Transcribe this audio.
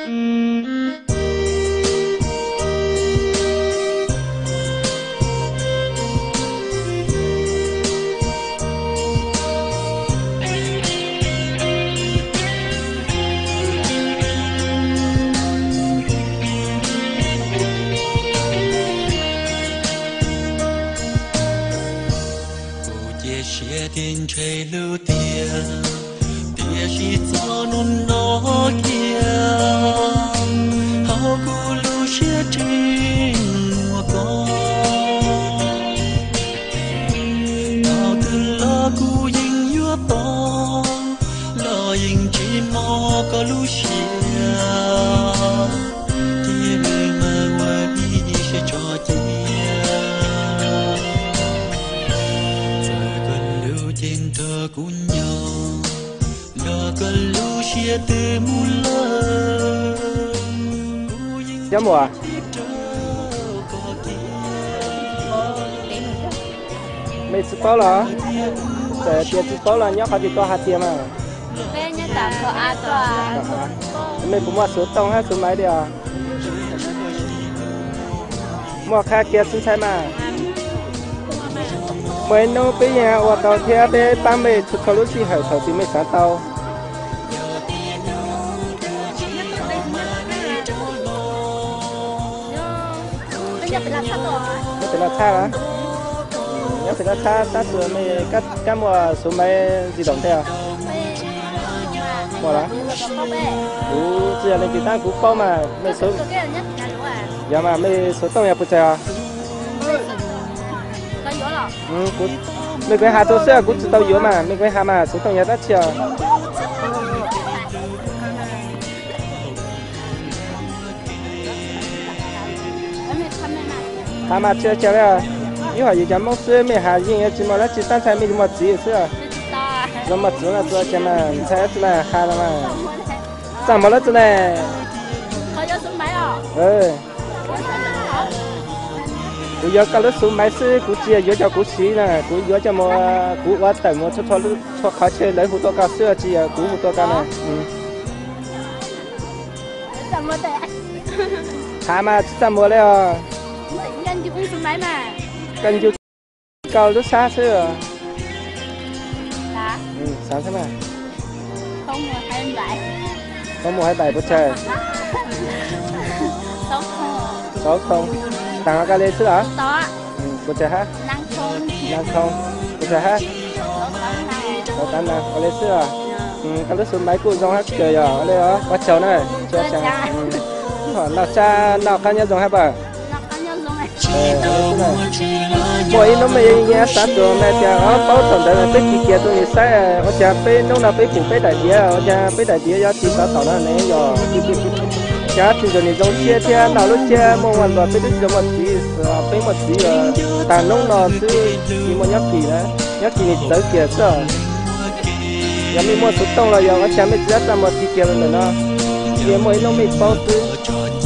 Kuv cia siab thiab ntshai lub tiag, tiam sis txog hnub no kiag, hauv kuv lub siab tseem muaj koj. Thaum twg los kuv yeej yuav tos, los yeej tsis mob koj lub siab, thiab wb mam ua ib siab tso cia. Txawm koj lub cev nrog kuv nyob, los koj lub siab twb mus lawm. Cov muam, mej tsis paub los? Txawm tias tsis paub los nyob qhov twg tuaj hais tias mas. Mej puas muaj xuv tooj hab xuv maiv li os? Muaj qha kiag xwb ntxhais mas. Muaj ib hnub peb yeej ua tau thiab peb pab mej txhua txhua lub sij hawm thaum twg mej xav tau. Nyob pem no txhab, nyob pem no txhab tab sis mej kab muaj xuv maiv ntsis daum ntej os? Muaj los? Kuv tsis yog leej twg tab kuv paub mas mej xuv, yog mas mej xuv tooj yog puas tsawg os? Mej kuv has tau xwb, kuv tsis tau yuav mas mej kuv has mas xuv tooj yog dab tsi os? Has mas tsis ua cas li, ib hom yus cov Moob xwb mej has yeej yuav tsis muaj dab tsi tab ntshai mej yuav muaj txiv xwb. Zoo muaj txiv no tsis ua cas mas ntshai dab tsi mas has los mas. Txaj muag lawm txiv ne. Kuv yuav koj lub xuv maiv xwb, kuv tsis yuav coj kuv siv na, kuv yuav coj mus, kuv ua tawm mus txhua qhov chaw lawv hu tuaj koj xwb, tsis yog kuv hu tuaj koj na. Has mas tsis txaj muag li os. Koj ncu koj lub sab xwb. Xav xwb mas. Khoob mus hais npaim puas tsawg? Xauv khoo. Taag koj le xwb los? Puas tsawg hab? Naj khoo puas tsawg hab? Xauv tav na, ua le xwb los? Koj lub xuv maiv kuj zoo hab kawg yog le os, ua tsaug na. Noj tsab noj qab nyob zoo hab pab. Muaj ib hnub mej yeej xav txog na tias paub thaum ntawd peb kis kiag tus niam saib ua cas peb hnub no peb pum peb daim diav, ua cas peb daim diav yuav tsis sov taum no ne yog. Cas tsis ntsuag nim zoo siab thiab noj lub siab muaj ua luag peb twb tsis muaj txiv, peb muaj txiv tag hnub no xwb tsis muaj nyob kis na, nyob kis nim txawv kiag xwb. Yog mej muaj xuv tooj los yog ua cas mej tsis txaj muag kis kiag li ntawm no, cia muaj ib hnub mej paub xwb.